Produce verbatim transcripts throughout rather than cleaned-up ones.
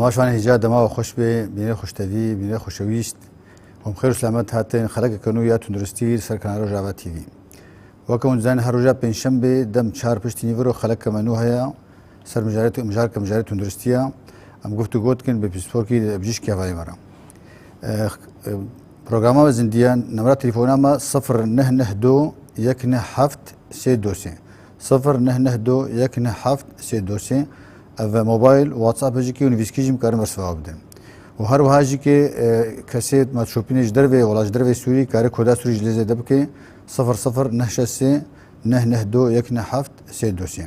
Temaşevanê hêja, dema we xweş be, bînerê xweştevî, bînerê xweşewîst. Hûn bi xêr û selamet hatin xelekeke nû ya tunduristî li ser kanala Rojava T V. Weke hûn dizanin, her roja pêncşembê dem çar piştî nîviro xelekeke me nû heye. Ser mijarê, mijareke mijarê tunduristiya. Em guftûgo dikin bi psîkologî, bi bijîşkê hevalê me re. Eh, eh, programa me zindiyan, nemera telefona me sifir neh neh du yek neh heft sê du sê. Sifir neh neh du yek neh heft sê du sê. Ev mobile, WhatsApp jî kê û nivîskî jî em karin bersiva bidin. Û her wiha jî kê, e, kesê me şopînê ji dervê, wela ji dervê Sûrî, kare koda Sûrî ji lê zêde bike, sifir sifir neh şeş sê neh neh du yek neh heft sê du sê.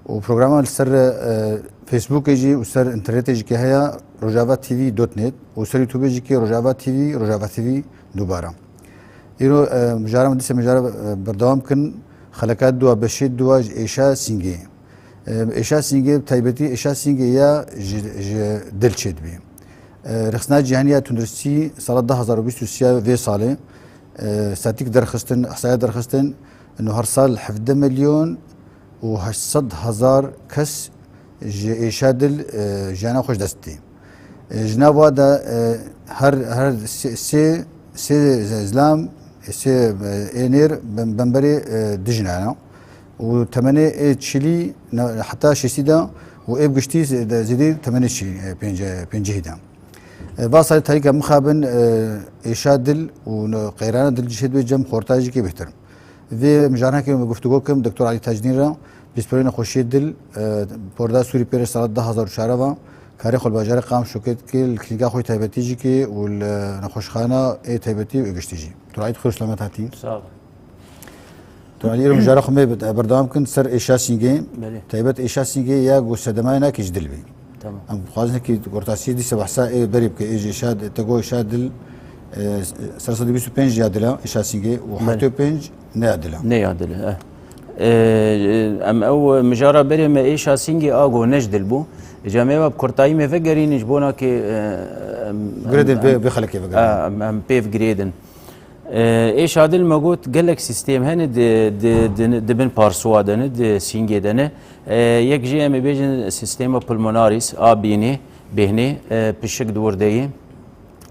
Û programa li ser, e, Facebookê jî û ser înternetê jî kê heye, Rojava T V dot net û ser YouTubeê jî kê Rojava T V, Rojava T V dubara. Îro, e, mijara me dîse mijara, e, berdewam kin, xeleka dua, beşê dua ji êşa sîngê. E, êşa sîngê, bi taybetî êşa sîngê ya ji, ji dil çêdibî. E, Rexsina Cîhanî ya Tunduristî sala du hazar û bîst û sê vê salê, e, statîk derxistin, ihsaya derxistin, ino her sal hevdeh milyon û heşt sed hezar kes ji êşa dil, e, jiyana xwe ji dest dî. E, ji nav wa de, e, her, her sê, sê, sê zilam, sê, e, ê nêr bem-, bemberê, e, du jinan e. Û temenê ê çilî ne, heta şêstî de û ê bi giştî zê-, de zêdî temenê çilî, e, pênc-, pêncî de. E, va salê tarîka mixabin, e, êşa dil û ne-, qeyrana dil cihê dibê cem xorta jî kê bêhtir. Vê mijaranekê me guftûgo kim, Doktor Elî Tacdîn re, pîsporê nexweşiyê dil, e, porda Sûrî pê re sala du hazar û çar ve, karê xwe li bajarê Qamşokê dike, li klînika xwe yê taybetî jî kê û li nexweşxana ê taybetî û ê giştî jî. Doktor Elî, tu xêr û selamet hatî. Sağ ol. Doktor Elî, îro mijara xwe me berdewam kin ser êşa sîngê. Belê. Taybet êşa sîngê ya ku sedemaya nakê ji dil bî. Tamam. Em dixwazin ki gortasiyê dîse behsa ê berê bike, ê ji êşa, te got êşa dil, e, ser sedî bîst û pênc ya dil e, êşa sîngê û Belê. heftê û pênc ne ya dil e. Ne ya dil e, eh. E, em ew mijara berê me êşa sîngê a got ne ji dil bû. Îca me ve bi kurtayî me vegerînin ji bona ki, e, em, Girêdin em, vê, em, vê xelekê vegerînin. e, em, em pê vigirêdin. E, êşa dil me got gelek sîstêm hene di, di, di, di bin parsuwa de ne, di sîngê de ne. E, yek jî em ê bêjin sîstema pulmonaris, a bînê, bêhnê, e, pişik di wir de ye.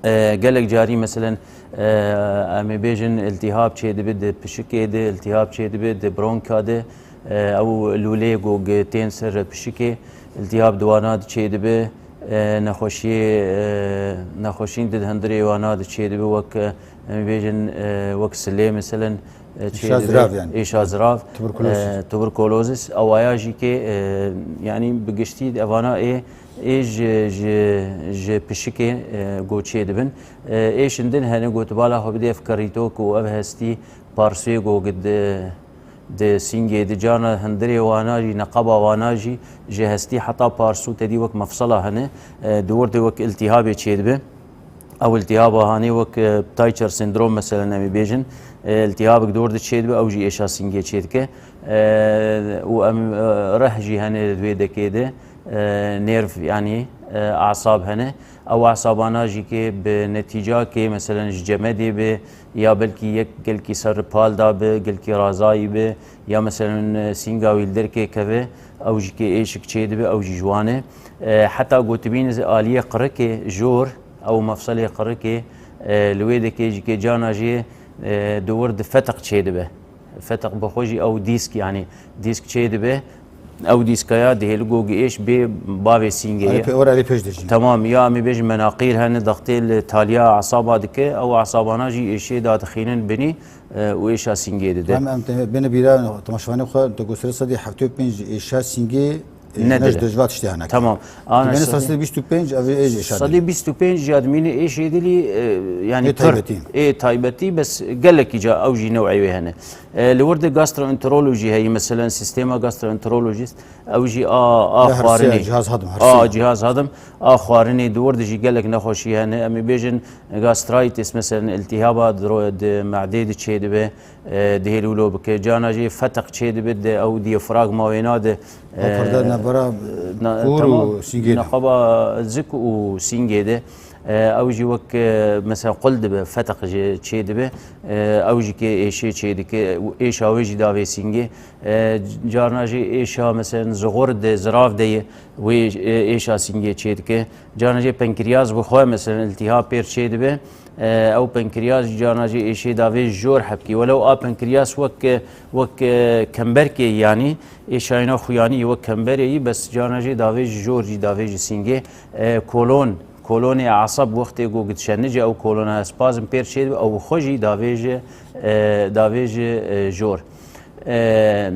E, gelek carî, meselen, e, em ê bêjin iltihab çêdibe di pişikê de, iltihab çêdibe di bronka de, e, ew lûleyê ku gi tên ser pişikê, iltihab di wana de çêdibe, e, nexweşiyê, e, nexweşîn di hundirê wana de çêdibe, wek, e, em ê bêjin, e, wek silê, meselen, e, Êşa çêdibe, zirav yani. êşa zirav, Tuberkulosis. e, tuberkulosis, ewaya jî kê, e, yanî bi giştî evana ê, ê ji, ji, ji pişikê, e, go çêdibin. E, êşin din hene gotibala xwe bidê ev kerîtok û ev hestî parsê go di, di sîngê, di cana hundirê wana jî, neqeba wana jî, ji hestî heta parsû tedî wek mefsela hene, e, di wir de wek iltîhabê çêdibe. Ew iltihaba hanê wek, e, Tayçer sendrom, meselen, em ê bêjin, e, iltihabek di wir de çêdibe, ew jî êşa sîngê çêdike. E, û em, e, reh jî hene di wê dekê de, e, nerv, yanî, e, asab hene. Ew asabana jî kê bi netîca kê, meselen, ji cemedê be, ya belkî yek gelkî ser pal da be, gelkî razayî be, ya, meselen, e, sînga wî li derkê keve, ew jî kê êşik çêdibe, ew jî ji wan e. E, heta gotibîn aliyê qirikê, jor, ew mefselê qirikê, e, li wê dekê jî kê cana jê, e, di wir di feteq çêdibe. Feteq bi xwe jî ew dîsk, yanî dîsk çêdibe. Ew dîskaya dihêli go gi êş bê bavê sîngê Erê ye. pê-, were erê pêş de jî. Temam, ya em ê bêjin menaqîr hene, dextê li taliya esaba dike, ew esabana jî êşê dadixînin binî, e, û êşa sîngê dide. Em, em te-, bêne bîra temaşevanê xwe, te got serê sedî heftê û pênc êşa sîngê, e, Ne ne ji dide. dil ji va tiştê hene. Tamam. Ana Dibêne sedî ser sedî bîst û pênc ev ê êşa dil. Sedî bîst û pênc ya dimîne êşê dilî, e, yanî Ê pir, taybetî. ê taybetî, bes gelekî ca ew jî new'ê wê hene. E, li wir de gastroenterolojî heye, meselen, sîstema gastroenterolojîst, ew jî a, a Ya her sê xwarinê. cihaz hadim, her A sê. cihaz hadim, a xwarinê, di wir de jî gelek nexweşî hene. Em ê bêjin gastritis, meselen, iltihaba di ro-, di medê de çêdibe, e, dihêl wilo bike. Cana jî feteq çêdibe, di ew diyafragma wêna de, e, Ew perde ne Bara Na- kûr û tamam, sîngê de. Neqaba zik û sîngê de. E, ew jî wek, e, mesela qul dibe, feteq jî çê dibe. E, ew jî kê êşê çê dike, û êşa wê jî davê sîngê. E, carna jî êşa mesela zixur de, zirav de ye, wê, e, êşa sîngê çê dike. Carna jî penkriyaz bi xwe mesela iltihab pêr çê dibe. E, ew penkriyaz jî carna jî êşê davê jor hebkî. Welew a penkriyaz wek, e, wek, e, kemberkê, yanî êşayîna xuyanî wek kemberê yî, bes carna jî davê ji jor jî davê ji sîngê, e, kolon, kolonê esab wextê ku gidişe nice ew kolona spazm pêr çê dibe, ew xwe jî davê ji, e, davê ji, e, jor. E,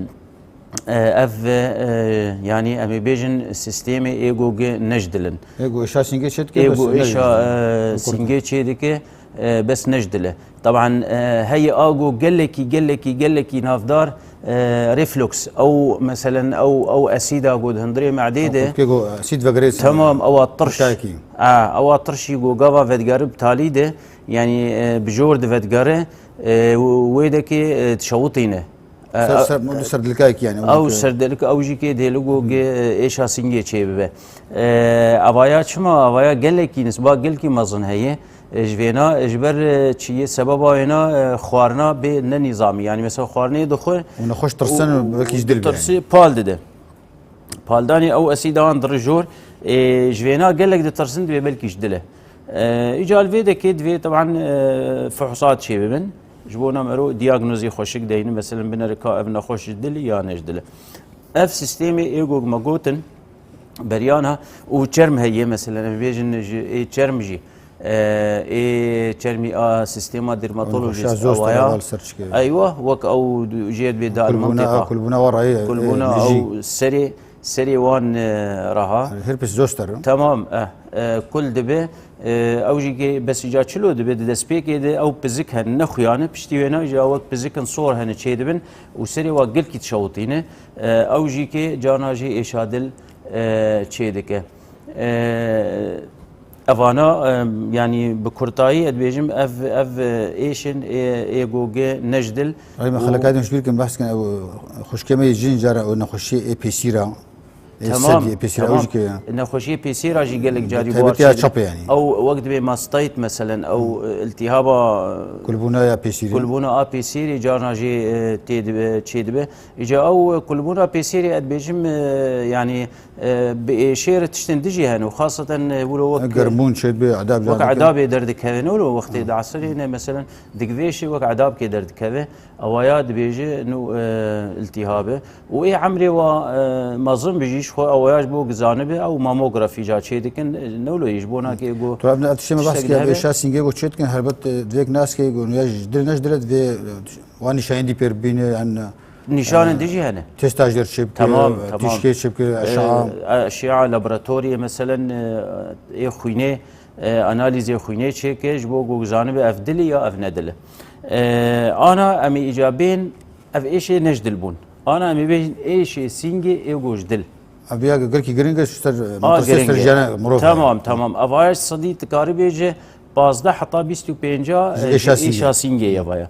e, ev, e, yanî em ê bêjin sîstemê êgo gi nejdilin. Êgo êşa sîngê çê dike, bes Êgo êşa, nejdilin. e, sîngê çê dike, e, bes nejdile. Taban, e, heye ago gelekî, gelekî, gelekî navdar, e, reflux. Ew, meselen, ew, ew esîda ku di hundirê medê de. Ku go esîd vegirê. Temam, ewa tirş. Tirşayekî. A, ewa tirşî ku gava vedgeri bi talî de, yanî, e, bi jor de vedgeri, e, wê de ki, e, dişewitîne. E, Ser, a- ser, serdilkayekî yani, ew Ew ki- serdilk, ew jî kê dêligo ge, e, êşa singê çê bibe. E, avaya çima? Avaya gelekî, nisba gelkî mezin heye. E, ji vêna, ji ber, e, çi yê sebeba wêna, e, xwarina bê ne nîzamî. Yani mesela xwarinê dixwe Û nexweş tirsin û û belkî ji dil bê tirsî yani. Pal dide. Paldanê ew esîdan diri jor, e, ji vêna gelek ditirsin, divê belkî ji dil e. E, îca li vê dekê divê teban, e, fuhusat çê bibin. Ji bona mero diyagnozî xweşik deynin, meselen binere ka ev nexweş ji dil e ya ne ji dil e. Ev sîstemê ê gog me gotin, beriyana û çerm heye, meselen em bêjin ji ê çerm jî, e, ê çermî a sîstema dermatolojist Nexweşa zor awaya. Eywa, wek ew jê dibê da Kulbûna, mantîqa. Kulbûna wa rayê, e, Kulbûna nijî. Ew serê, serê wan, e, raha. Herpes zoster. Tamam, eh, e, kul dibe, e, ew jî kê bes îca çilo dibe, di destpêkê de ew pizik hen nexuyane, piştî wêna jî ew wek pizikin sor hene çê dibin û serê wa gelkî dişewitîne. E, ew jî kê carna jî êşa dil, e, çê dike. E, evana, e, yanî bi kurtayî ez dibêjim ev, ev, e, êşin ê, ê gogê ne ji dil Ay me û xelekayê din ji bîr kin behs kin ew xwişkê me yê cin cara ew nexweşiyê ê pêsîra. Ê Tamam, sedî, ê pêsîra ew tamam. Jî ke Nexweşiyê pêsîra jî gelek carî Taybet buhar ya çêdibin. Çap e yanî. Ew wek dibê mastoid meselen, ew, e, iltihaba Kulbûna ya pêsîrê. Kulbûna a pêsîrê carna jî, e, tê dibe, çê dibe. Îca ew, e, kulbûna pêsîrê ez dibêjim, e, yanî, e, bi êşê re tiştên dijî hene û xaseten, e, wilo wek, Germbûn çêdibe, edab wek edabê derdikeve, ne wilo wextê di esirê ne, meselen, digvêşê wek edabkê derdikeve, awaya dibêje nû, e, iltihab e. Û ê emrê wa, e, mezin bijî, ji xwe awaya ji bo gizanibe, ew mamografî ca çê dikin, e, ne wilo yê ji bo nakê go Tu ev ne tiştê me bahs tiştek kir, hebe. Êşa singê go çê dikin, helbet, e, divêk nas ke go ya ji dil ne ji dil e divê, e, wan nîşanî dî pêr bîne, en, Nîşanên e, dijî hene. Testa jêr çê bike, Tamam, e, tamam. Tîşkê çê bike, E, eşaa. Eşya laboratoriyê, meselen, e, ê xwînê, e, analîzê xwînê çêke, ji bo ku zanibe ev dil e ya ev ne dil e. E, ana em ê îca bên ev êşê ne ji dil bûn. Ana em ê bêjin êşê sîngê ê go ji dil. Ev ya gelkî giring e, ji ser, A, metirsê ser giring e. Jiyana mirov e. Tamam, tamam. Ev aya sedî dikarî bêje pazdeh heta bîst û pênc, Ji e, êşa ji sîngê. Êşa sîngê ye vaya.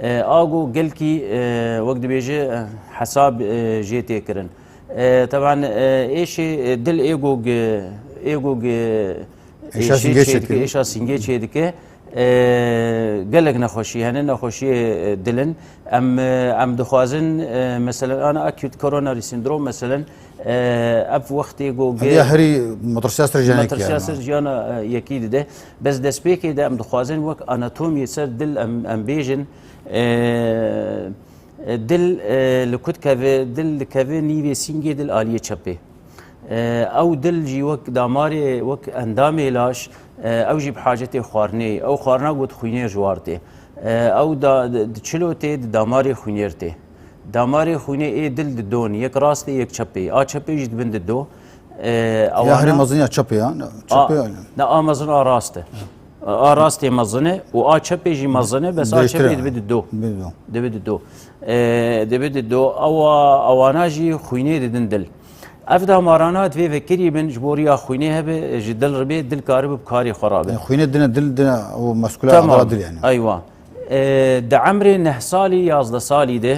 E, a go gelkî, e, wek dibêje, e, hesab, e, jê tê kirin. E, teban, e, êşê, e, dil ê go gi, ê go gi, Êşa êşê singê çê çê dike, dike. Êşa singê çê dike. E, gelek nexweşî hene, nexweşiyê, e, dil in. Em, e, em dixwazin, e, meselen, ana acute coronary syndrome, meselen, e, ev wextê go Ev ge-, ya herî matrisiya ser jiyana yekî matrisiya ya. Ser jiyana, e, yekî dide. Bes destpêkê de em dixwazin wek anatomiyê ser dil em, em bêjin, e, e, dil, e, li ku dikeve, dil dikeve nîvê sîngê dil aliyê çepê. E, ew dil jî wek damarê, wek endamê laş, e, ew jî bi hacetê xwarinê ye. Ew xwarina got xwînê ji war tê. E, ew da, di, di çilo tê, di damarê xwînêr tê. Damarê xwînê ê dil di don, yek rastê, yek çepê. A çepê jî dibin di do. E, Ya herî ewana mezin ya çepê ya. Ne, A, çepê ya. Ne, a mezin a rast e. A rastê mezin e û a çepê jî mezin e, bes a Dirêjtir çepê e. Dibe di do. Dibe di do. Dibe di do. E, dibe di do. Ewa, ewana jî xwînê didin dil. Ev damarana divê vekirî bin, ji bo riya xwînê hebe, ji dil re bê, dil karibe bi karê xwe rabe. E, xwînê dine dil, dine o maskula Tamam. Adala dil yani. Eywa. E, di emrê neh salî, yazdeh salî de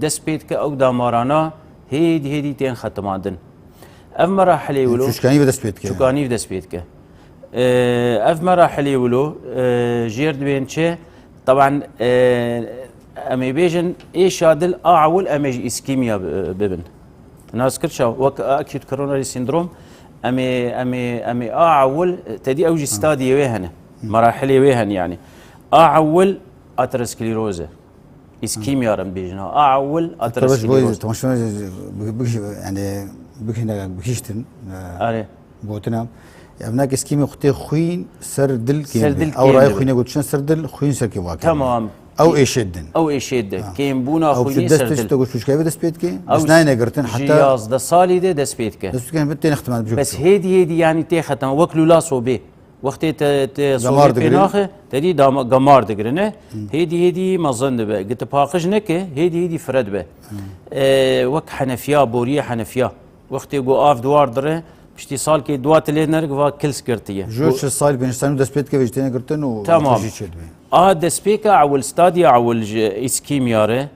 dest pê dike ew damarana hêdî hêdî tên xetimandin. Ev merahilê wilo. Çûçkanî bi dest pê dike. Çûçkanî bi dest pê dike. E, ev merahilê wilo, e, jêr dibên çi? Taban, e, em ê bêjin, êşa dil a ewil em ê ji îskîmya bi-, bibin. Nas kir çawa? Wek acute coronary syndrome, em ê, em ê, em ê a ewil, tedî ew jî stadiyê wê hene. Merahilê wê hene yani. A ewil ateroskleroz e. Îskîmya re em bêjin. A ewil ateroskleroz. Temaşe, yani, bihîne, bihiştin, e, Erê. Gotina, ya, evnak îskîmê xwe tê xwîn ser dil kêm Ser be. dil Ew kêm rayê dibe. Xwînê gotiş ser dil, xwîn ser kê wa kêm be. Tamam. Ew êşê din. Ew êşê din. Ha. Kêmbûna Ew xwînê ser dil. Ew dest pê dike, goşuşkayê dest pê dike. Ew bes nayne girtin, ji heta yazdeh salî de dest pê dike. Dest pê dike, hêdî hêdî, yani, tê xetem. Wek lûla sobê. Wextê te, te Gamar sobê digrin. Pênaxe, te dî dama-, gamar digirine. Hı. Hêdî hêdî mezin dibe. Gi tu paqij neke, hêdî hêdî fire dibe. Hı. E, wek henefiya, boriyê henefiya. Wextê ku av duwar dire, piştî salkê duwa tu lê nerik va kils girtiye. Ji çi sal pênc sal dest pê dike vê jî têne girtin û Tamam. Jî çêdibe. A destpêka ewil, stadiya ewil ji îskîmya re,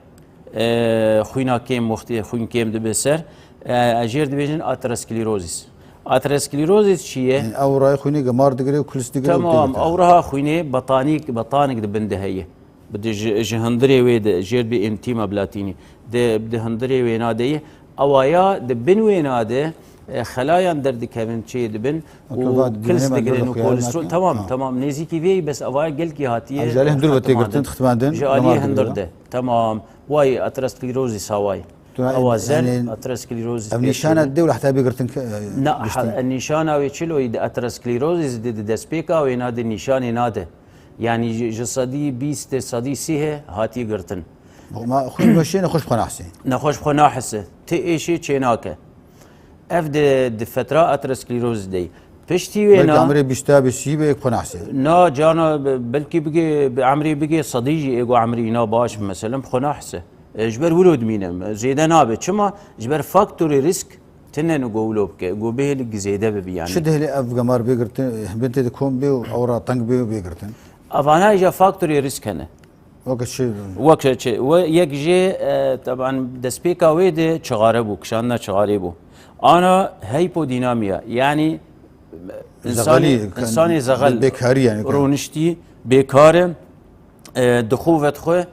e, xwîna kêm wextê xwîn kêm dibe ser, e, jêr dibêjin aterosklerozis. Aterosklerozis çi ye? Yani ew rayê xwînê gemar digire û kils digire û Tamam, têdike. Ew raha xwînê betanik, betanik di bin de heye. Bi di ji, ji hundirê wê de, jêr bi êmtîma bi latînî. Di, di hundirê wêna de ye. Ewaya di bin wêna de, e, xelayan derdikevin çê dibin û kils digirin û kolesterol. Tamam, tamam, nêzîkî vê yî, bes ewaya gelkî hatiye. Ji aliyê hundir ve tê girtin, xetmandin, Ji aliyê hundir de. Tamam. Way aterosklerozî saway. Ewa zen, yani, aterosklerozî. Ev nîşana dê û heta bê girtin ki, e, Ne, nîşana wê çilo yî di aterosklerozî di, di destpêka wêna de nîşanê nade. Yani ji, ji sedî bîst, sedî sî he hatiye girtin. Ma xwîn meşê nexweş bi xwe nahsê. Nexweş bi xwe nahise. Ti êşê çênake. Ev di, di fetra aterosklerozî de. Piştî wê Belkî na emrê bîsta bi sî be, bi xwe nahsê. Na cana be-, belkî bigê, bi emrê bigê sedî jî ê ku emrê îna baş, mesela, bi xwe nahise. E, ji ber wilo dimîne. Zêde nabe. Çima? Ji ber faktorê risk tine ni ku wilo bike. Ku bihêlik zêde bibi yani. Çi dihêlê ev gemar bê girtin, bin tê de kom bê û ew ra teng bê û bê girtin? Evana îja faktorê risk hene. Weke çi? Weke çi? We yek jê, e, taban destpêka wê de çixare bû, kişandina çixarê bû. Ana hypodinamiya, yani, e, insanê, Zexelî, insanê zexel, bê-, bêkarî yani. Rûniştî, bêkar e, e, dixû vedixwe,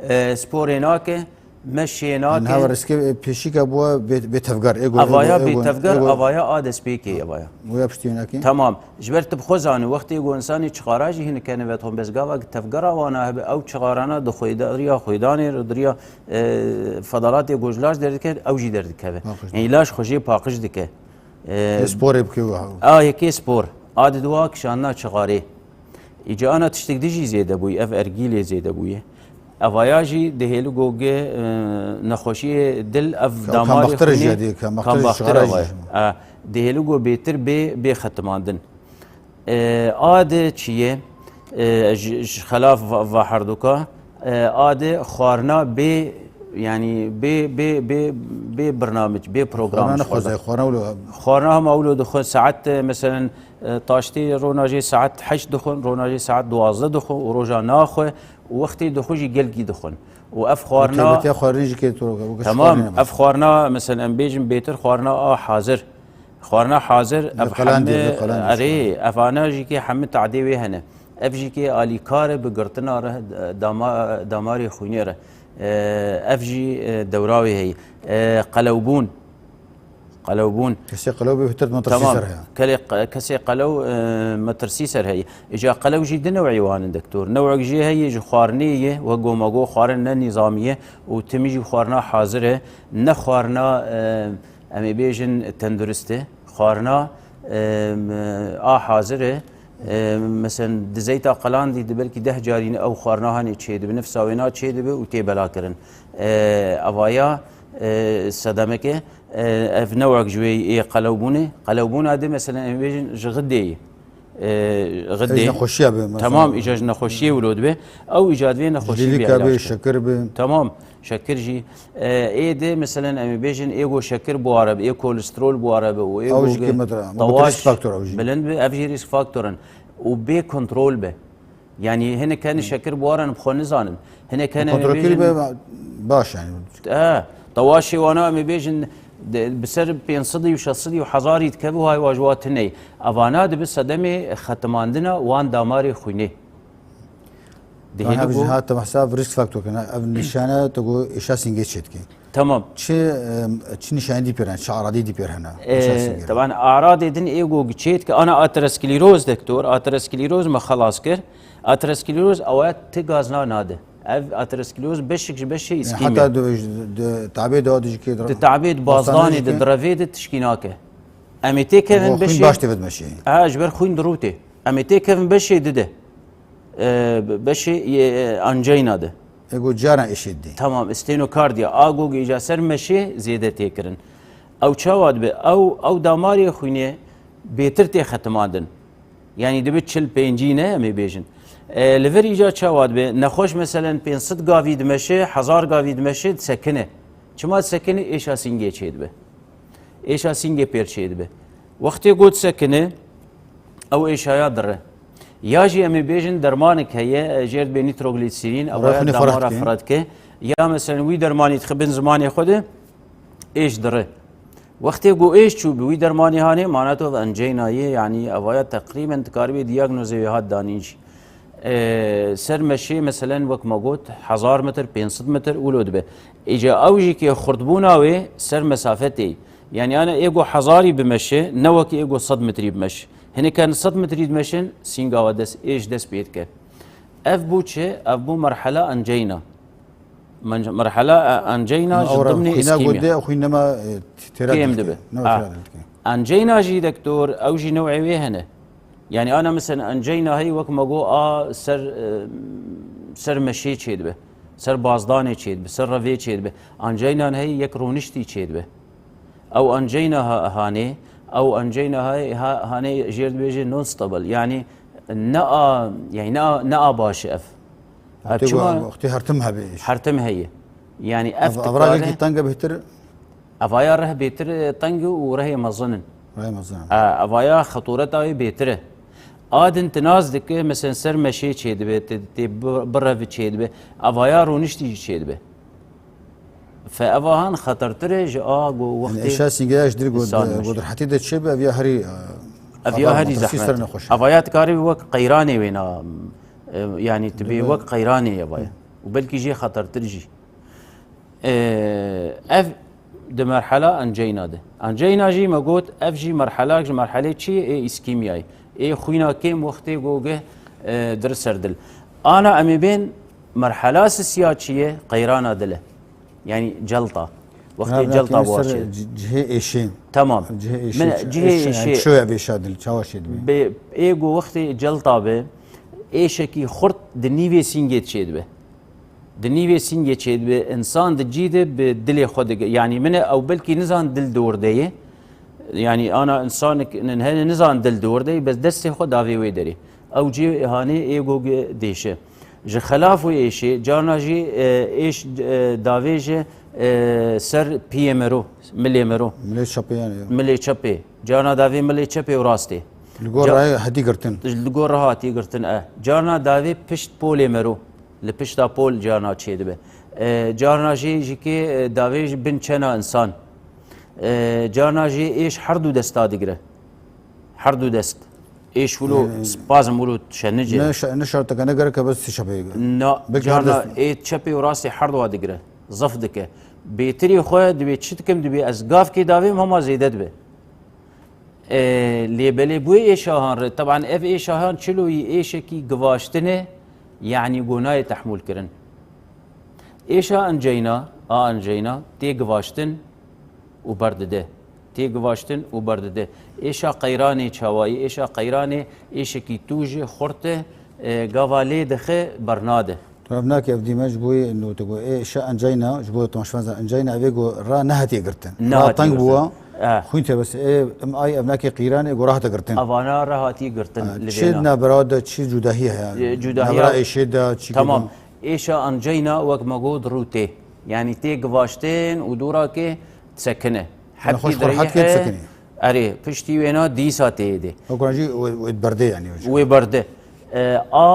e, sporê nake, meşê nake. Niha riskê, e, pêşîka bû bê-, bêtevger. Ê go, ê go, Avaya ê go, bêtevger, ê go. Avaya a destpêkê, avaya. Wê ya piştî wê nake? Tamam. Ji ber tu bi xwe zanî, wextê ku insanê çixara jî hinek hene vedixwin, bes gava ku tevgera wana hebe, ew çixarana di xwêda-, riya xwêdanê re, di riya, e, fedalatê ku ji laş derdike, ew jî derdikeve. Paqij dike. Yani laş xwe jê paqij dike. E, Yê sporê bike wiha. A yekê spor. A di dua kişandina çixarê. Îca ana tiştek di jî zêde bûyî, ev ergîlê zêde bûyî. Evaya jî dihêli ku ge, e, nexweşiyê dil ev Ka-, damarê kambaxtir e xwînê jî dê, kambaxtir e kambaxtir jî avaya. E, dihêli ku bêtir bê, bê xetimandin. E, a de çi ye? E, ji, ji xelaf va, va herduka, e, a de xwarina bê, yani bê, bê, bê, bê birnamij, bê program Xwarina ji xwe de. nexweze, xwarina wilo. Xwarina hema wilo dixwe, saet, e, meselen, E, taştê rona jê saet heşt dixwin, rona jê saet duwazdeh dixwin û roja naxwe û wextê dixwe jî gelkî dixwin. Û ev xwarina Taybetiya xwarinê jî kê tu, weke Tamam, xwarinê ev xwarina, mesela, em bêjin bêtir xwarina a hazir. Xwarina hazir, ev Li qelandê, hemî, li qelandê erê, ev ana jî kê hemî tadê wê hene. Ev jî kê alîkar e bi girtina re, dama-, damarê xwînê re. E, ev jî, e, dewra wê heye. E, qelewbûn. Qelewbûn. Kesê qelew bê, hitir metirsî Tamam. ser heye. Kelê qe-, kesê qelew, e, metirsî ser heye. Îca qelew jî di new'î wan in, doktor. New'ek jê heye ji xwarinê ye, we goma go xwarin ne nîzamî ye û timî jî xwarina hazir e. Ne xwarina, e, em ê bêjin tendurist e. Xwarina, e, m-, a hazir e. E, mesen di zeyta qelandî di belkî deh carî ne ew xwarina hanê çêdibe, nifsa wê na çêdibe û tê belakirin. E, evaya, e, sedemeke, e, ev newek ji wê yê qelewbûnê. Qelewbûna di, meselen, em bêjin ji xidê yê. E, Ev ji xidê. nexweşiya be, mesela. Tamam, îca ji nexweşiyê wilo dibe. Ew îca divê Ji nexweşî lîlîka be, be, ilaç be. şekir be. Tamam, şekir jî. E, ê de, meselen, em ê bêjin, ê go şekir buware be, ê kolesterol buware be û ê Ew go jî ge-, kêmetre, ama tawaş risk faktor ew jî. bilind be, ev jî risk faktor in. Û bê kontrol be. Yani hinek hene şekir buwaran bi xwe nizanin. Hinek hene Kontrol bêjin, kir be, baş yani. E, tawaşê wana em ê bêjin, Di, bi ser pênc sedî û şeş sedî û hezarî dikeve û hay wa ji wa tune ye. Evana dibe sedemê xetimandina wan damarê xwînê. Di Van hêdî ev jî ku hate hesab risk faktor kene. Ev nîşane tu got êşa sîngê çê dike. Tamam. Çi, em, çi nîşanî dî pêr hene, çi aradî dî pêr hene? Êşa Ee, sîngê. Teban aradê din ê ku çê dike, ana ateroskleroz doktor, ateroskleroz me xelas kir. Ateroskleroz ew ti gazna nade. Ev ateroskleroz beşek ji beşê Yani îskîm e. Heta di, di, di tabê de dijikê Di tabê, di bazdanê de, di revê de tişkî nake. Em ê têkevin beşê. Xwîn baş tê ve dimeşê. Ha, ji ber xwîn dirûtê. Em ê têkevin beşê di de. Ee, beşê, e, angina de. Ê ku cara êşê didê. Tamam, stenokardiya. A gogê îca ser meşê zêde tê kirin. Ew çawa dibe? Ew, ew damarê xwînê bêtir tê xetimandin. Yanî dibe çil pêncî ne, em ê bêjin. E, li vir îca çawa dibe? Nexweş meselen pênc sed gavî dimeşe, hezar gavî dimeşe, disekine. Çima disekine? Êşa sîngê çêdibe. Êşa sîngê pêr çêdibe. Wextê ku disekine, ew êşaya dire. Ya jî em ê bêjin dermanek heye, jêr dibe nitroglîserîn, ew Rexne damara ferhat ke. Ferhat ke. Ya meselen wî dermanî dixe bin zimanê xwe de, êş dire. Wextê ku êş çû bi wî dermanî hanê, mana tu ev angina ye, yanî evaya teqrîben dikaribê diyagnoze wê hat danîn jî. Ee, ser meşê, meselen, wek me got, hezar metr, pênc sed metr, wilo dibe. Îca ew jî ke xurtbûna wê ser mesafetê ye. Yanî ana ê ku hezarî bimeşe, ne wekî ê ku sed metrî bimeşe. Hinek herin sed metrî dimeşin, sînga we dest, êş dest pê dike. Ev bû çi? Ev bû merhela angina. Merhela angina ji dimnê îskîmya. Kêm dibe. Angina jî doktor, ew jî newê wê hene. Yanî ana mesela angina heye wek me got a ser, e, ser meşê çêdibe. Ser bazdanê çêdibe, ser revê çêdibe. Angina heye yek rûniştî çêdibe. Ew angina ha-, hanê, ew angina ha-, ha-, hanê jêr dibêje non-stable. Yanî ne a, yanî ne a, ne a baş ev. Ev çima? Wextê hertim hebe. Hertim heye. Yanî ev tikare. Ev rehekî teng e bêhtir? Evaya reh bêtir teng û rehê mezin in. Rehê mezin in. E, evaya xetoreta wê bêtir e. A din tinaz dike, mesela ser meşê çêdibe, tê, tê bi-, birevî çêdibe. Evaya rûniştî jî çêdibe. Fe eva han xetertir e ji a ku wextê. Êşa sîngeya ji dir got, got rehetî de çêbe, ev ya herî, e, ev ya herî zehmet. Evaya dikare wek qeyranê wêna, e, yanî tu bê wek qeyranê evaya. Û belkî jê xetertir jî. E, ev di merhela angina de. Angina jî me got, ev jî merhelak ji merhelê çi ye? Ê îskîmyayê. Ê xwîna kêm wextê goge, e, dir ser dil. Ana em ê bên merhela sisiya çi ye? Qeyrana dil e. Yanî celta. Wextê celta baş e. Cihê êşê. Tamam. Cihê êşê. Min cihê êşê. Şoya vêşa dil, çawa şê dibe? Ê ku wextê celta be, êşekî xurt di nîvê sîngê çê dibe. Di nîvê sîngê çêdibe, însan di cî de bi dilê xwe dike. Yanî min e ew belkî nizan dil di wir de ye. Yanî ana însanek nin hene nizan dil di wir de ye, bes destê xwe davê wê derê. Ew cê hanê ê gog dêşe. Ji xelaf wê êşê, carna jî, e, êş, e, davê ji, e, ser piyê mero, milê mero. Milê çepê yani. Milê çepê. Carna davê milê çepê û rastê. Li gor rayê hetî girtin. Li gor re hatî girtin, e. Carna davê pişt polê mero. Li pişta pol carna çêdibe. E, carna jî ji kê, e, davê ji bin çena însan. E, carna jî êş her du desta digire. Her du dest. Êş wilo spazm wilo şenice. Ne şa-, ne şarteke ne gereke bes çepê. Na, carna ê çepê û rastê her dua digire. Zaf dike. Bêtirî xwe dibê çi dikim dibê ez gavkê davêm hema zêde dibe. E, lê belê bûyê êşahan re, teban ev êşahan çiloyî êşekî givaştine, yanî go nayê tehmûl kirin. Êşa enceyna, a enceyna, tê givaştin û berdide. Tê givaştin û berdide. Êşa qeyranê çawayî, êşa qeyranê êşekî tûj e, xurt e, e, gava lê dixe bernade. Tu ev nakê ev dîme ji bo yê no tu got, ê, şe encayna, ji bo temaşevan zan, encayna evê got ra nehatiye girtin. Ra teng bûwa, xwîn tê bes, ê, em ay ev nakê qîran ê got ra hate girtin. Evana ra hatiye girtin li vêna. Çi navbera de çi cudahî heye? E, cudahî navbera êşê de çi. Tamam. Êşa encayna wek me got rû tê. Yanî tê givaştin û dûra ke sekine. Hepkî dirêje. Erê, piştî wêna dîsa tê yê dê. Wekû jî wê, wê berde yani. Wê berde. E, a,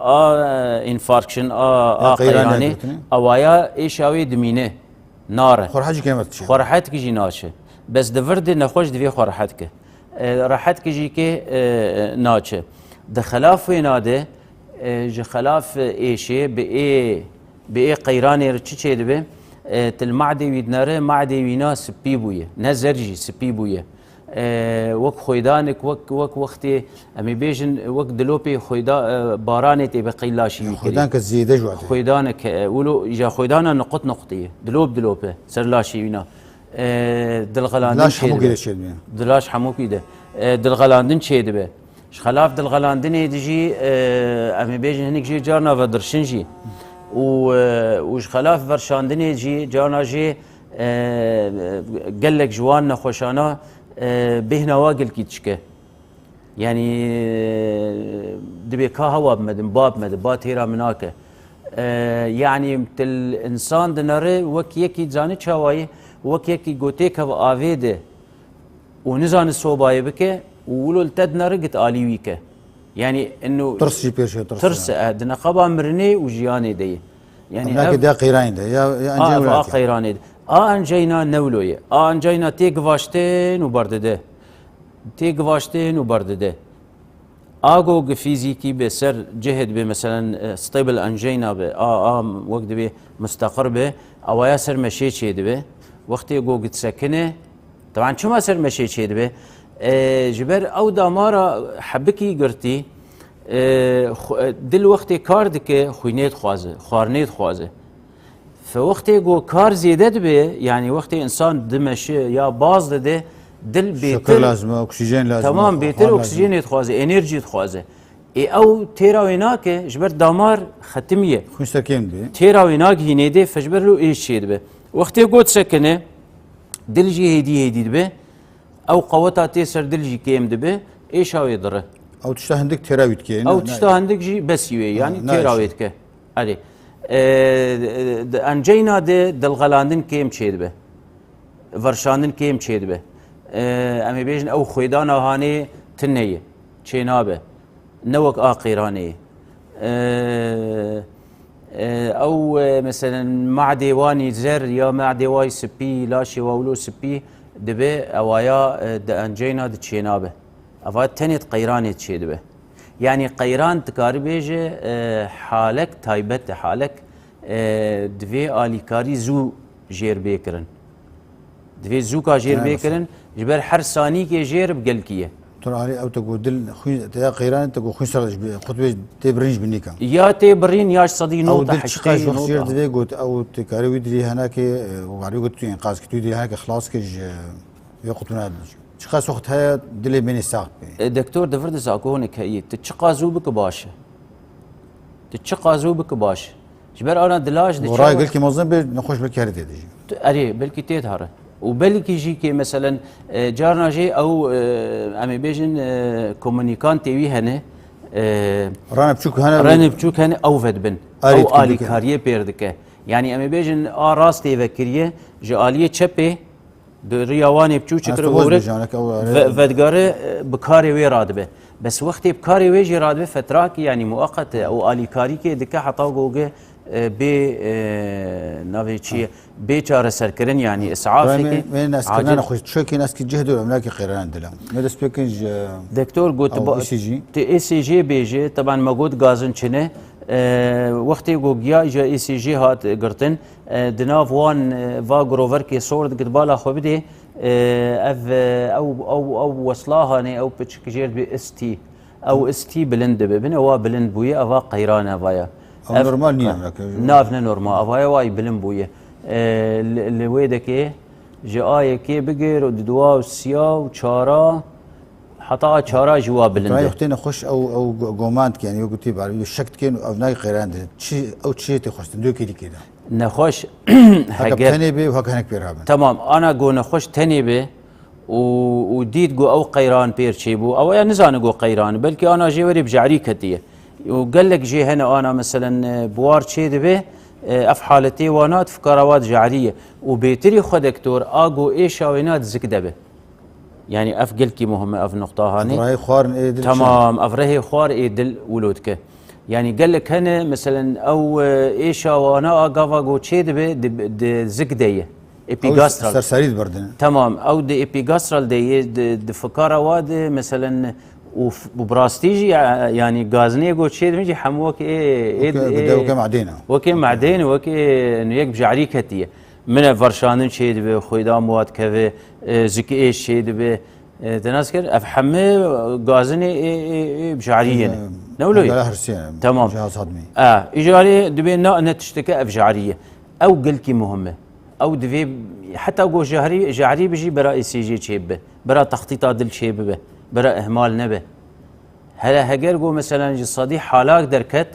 a, infarction, a, a qeyranê, awaya êşa wê dimîne. Nare. Xwe rehet jî kêmet çi? Xwe rehet ki jî naçe. Bes di vir de nexweş divê xwe rehet ki. E, rehet ki jî kê, e, naçe. Di xelaf wêna de, e, ji xelaf êşê bi ê, bi ê qeyranê re çi çêdibe? E, til madê wî dinere, madê wî na spî bûye. Ne zer jî spî bûye. E, wek xwêdanik, wek, wek wextê, em ê bêjin, wek dilopê xwêda-, e, baranê tê be qey laşî wî kirî. Xwêdaneke zêde ji watê. Xwêdanek, e, wilo, ja xwêdana niqut niqutî ye. Dilop dilop e, ser laşê wîna. E, dilxelandin Laş hemû çêdibe. Kê de çêdibe. Di laş hemûkî de. E, dilxelandin çêdibe. Ji xelaf dilxelandinê de jî, e, em ê bêjin hinek jê carna vedirşin jî. Û, e, û ji xelaf verşandinê jî carna jê, e, gelek ji wan nexweşana, e, bêhna wa gelkî dişke. Yanî, e, dibê ka hewa bi me din, ba bi me din, ba têra min nake. E, yanî til însan dinere wek yekî, zanî çawa ye, wek yekî gotê keve avê de û nizane sobayê bike û wilo li te dinere git alî wî ke. Yanî ino Tirs jî pêşe, tirs tirs e. E, di neqaba mirinê û jiyanê de ye. Yanî Em nake ev de qeyranê de, ya, ya A, enceyna ev a welakiya. Qeyranê de. A enceyna newlo ye. A enceyna tê givaştin û berdide. Tê givaştin û berdide. A go gi fîzîkî be ser cihê dibe, meselen, e, stable angina be, a, a wek dibe mustaqir be, awaya ser meşê çê dibe. Wextê go gi disekine, teban çima ser meşê çê dibe? E, ji ber ew damara hebikî girtî, e, xu-, e, dil wextê kar dike, xwînê dixwaze, xwarinê dixwaze. Fe wextê ku kar zêde dibe, yanî wextê însan dimeşe ya baz dide, dil bêtir. Şekir lazim e, oksîjen lazim e, Tamam, bêtir xwarin lazim e. Oksîjenê dixwaze, enerjî dixwaze. Ê ew têra wê nake, ji ber damar xetimiye. Xwîn ser kêm dibe. Têra wê nagihînê dê, fe ji ber lo êş çê dibe. Wextê got sekine, dil jî hêdî hêdî dibe. Ew qeweta tê ser dil jî kêm dibe, êşa wê dire. Ew tişta hindik têra wî dike, ne? Ew tişta hindik jî besî wê, yanî têra wê dike. Erê. E, di enceyna de dilxelandin kêm çêdibe. Verşandin kêm çêdibe. E, em ê bêjin ew xwêdana hanê tune ye, çênabe. Ne wek a qeyranê ye. E, e, ew, e, meselen, madê wanî zer ya madê wayî spî, laşê wa wilo spî dibe, ewaya, e, di enceyna di çênabe. Eva tenê di qeyranê çêdibe. Yanî qeyran dikari bêje, e, halek taybet e, halek, e, divê alîkarî zû jêr bê kirin. Divê zûka jêr bê kirin, ji ber her sanîkê jêr bi gelkî ye. Tur alî ew te got dil xwîn, te ya qeyran te got xwîn ser ji bi-, qutbê tê birîn ji binî ke. Ya tê birîn ya ji sedî nota heştê, nota. Ew dil çiqas wext jêr divê got ew tê karê wî dilî henakê, e, û alî got tu înqaz kî tu dilî henakê xilas kir ji, e, Vê qutbina çiqas wext heye dilê bênê sax bê. E, doktor, di vir de zakonek heye. Tu çiqas zû bike baş e. Tu çiqas zû bike baş e. Ji ber ana dilaj di Û ray çawa gelkî mezin bê, nexweş belkî herî tê de jî. Tu, erê, belkî tê de here. Û belkî jî kê, meselen, e, carna jê ew, e, em ê bêjin, e, komunîkantê wî hene, e, Rane biçûk hene. Rane biçûk hene, ew vedibin. Erê Ew dikin, dikin. Alîkariyê pêr dike. Yanî em ê bêjin a rastê vekiriye, ji aliyê çepê, Di riya wanê biçûçik re hore ve-, vedigare, e, bi karê wê radibe. Bes wextê bi karê wê jî radibe, fetrakî, yanî muweqet e, û alîkarîkê dike heta goge, e, bê, e, navê çi ye? Bê çareserkirin, yanî isafekê. Wê, wê neskirina acil. Xwe çekî neskî cih dor, em nakî qeyranan dilam. Me dest pê kin ji Doktor got, ew ba-, E C G. Ti E C G bêje, teban me got gazin çine. E, wextê ku giya ji E C G hat girtin, e, di nav wan, e, va groverkê sor dikit bala xwe bidê, e, ev, e, ew, ew, ew wesla hanê, ew piçik jêr dibê S T. Ew S T bilind dibe. Bin ewa bilind bûye, eva qeyran eva ya. Ew Ev normal niye ka-, emreke? Nav ne normal. Eva ya wayî bilind bûye. E, li, li wê dekê ji A yekê bigir û di dua û siya û çara Heta a çara ji wa bilind e. Rayê xwe tê nexweş ew, ew go-, goman dikin, yanî wek gotî bar, ew şek dikin û ev nayê qeyran dikin. Çi, ew çi tê xwestin, dûkê dikê de. Nexweş, Heke heger tenê bê û heke hinek pê rabin. Temam, ana go nexweş tenê bê û, û dît go ew qeyran pêr çêbû. Ew ya nizane go qeyran, belkî ana jê werê bi jehrî ketiye. Û gelek jê hene ana, meselen, e, bi war çê dibe, e, ev haletê wana di fikara wa di jehrî ye. Û bêtirî xwe dektor, a go êşa wê na di zik de be. Yanî ev gelkî muhim e, ev nuqta hanê. Rehê xwarin ê dil Tamam, ev rehê xwar ê dil wilo dike. Yanî gelek hene, meselen, ew, e, êşa wana a gava go çê dibe, di, di zik de ye. Epigastralê. Serserî diberdin. Tamam, ew di epigastralê de yê di, di fikara wa de, meselen, û f-, û bi rastî jî, ya-, yanî gazinê go çê dibin jî hemû wek ê, ê, Weke, ê, bi de weke madêna. Weke madêne, weke nû yek bi jarî ketiye. Min ev verşandin çê dibe, xwêda mû wa dikeve, e, zikê êş çê dibe. E, te nas kir, ev hemû gazinê ê, ê, ê bi jarî yene. E, ne wilo ye? Gala hirsiyene. Tamam. Cihaz hadmî. E, îcarê dibê na, ne tişteke ev jarî ye. Ew gelkî muhim e. Ew divê heta go jehrî, jehrî bijî bera E C G çê bibe. Bera textîta dil çê bibe. Bera ihmal nebe. Hele heger go meselen ji sedî halak derket,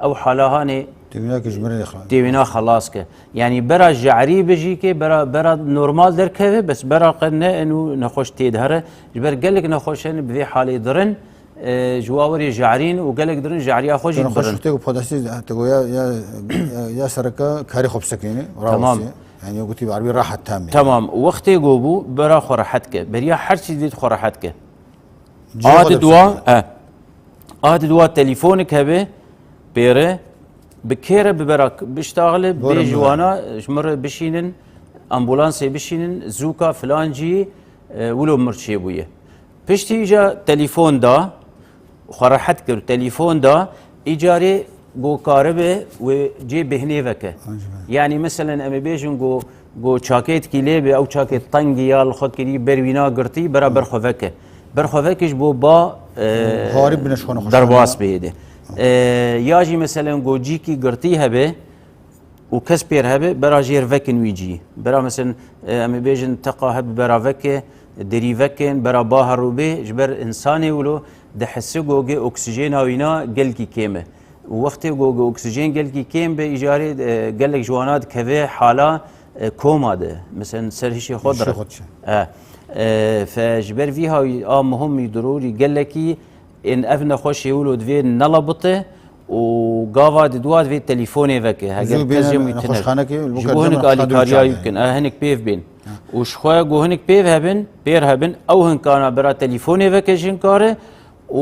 ew hala hanê Têwîna ke ji mirinê xelas. Têwîna xelas ke. Yanî bera jehrî bijî ke, bera, bera normal derkeve, bes bera qe ne enû nexweş tê dihere. Ji ber gelek nexweş hene bi vê halê dirin, e, ji wa werê jarîn û gelek dirin jariya xwe jî Te nexweş dibirin. Te ku podastî, te ku ya, ya, ya, ya sereka karê xwe bisekîne, Tamam. rawasî. Yani gotî bi erbî rahat tam yani. Tamam. Wextê go bû, bera xwe rehet ke. Beriya her çî divêt xwe rehet ke. Cihê xwe Adi de dua, bisekîne. E. Adi dua telefonik hebe, pêre, bi kêre bi bera biştaxile, Bore bê ji mire. wana, ji mir bişînin, ambulansê bişînin, zûka filan cî, e, wilo mir çêbûye. Piştî îca telefon da, xwe rehet kir, telefon da, îcarê go karibe wê cê bêhnê veke. Ancî be. Yanî, meselen, em ê bêjin go, go çakêtkî lê be, ew çakê tengî ya li xwe kirî, ber wîna girtî, bera ber xwe veke. Ber xwe veke ji bo ba, e, Harî bine ji xwe nexweş derbas bihêde. E, ya jî, meselen, go cîkî girtî hebe, û kes pêr hebe, bera jêr vekin wî cî. Bera, meselen, e, em ê bêjin teqa hebe, bera veke, derî vekin, bera ba herûbê, ji ber insanê wilo dihisi goge oksijêna wîna gelkî kêm e. Û wextê goge oksijên gelkî kêm be, îcarê, e, gelek ji wana dikeve hala, e, koma de. Meselen, ser hişê xwe Hişê dire. xwe diçe. E, e, fe ji ber vî hawî a muhim wî dirûrî gelekî Ên ev nexweşê wilo divê nelebite û gava di dua divê telefonê veke. Heger Zû kes bêne jê wî tine. nexweşxanekê, Ji bo hinek alîkariya wî bikin. E, hinek pêv bên. Û ji xwe go hinek pêv hebin, pêr hebin, ew hinkana bira telefonê veke ji hinkare û,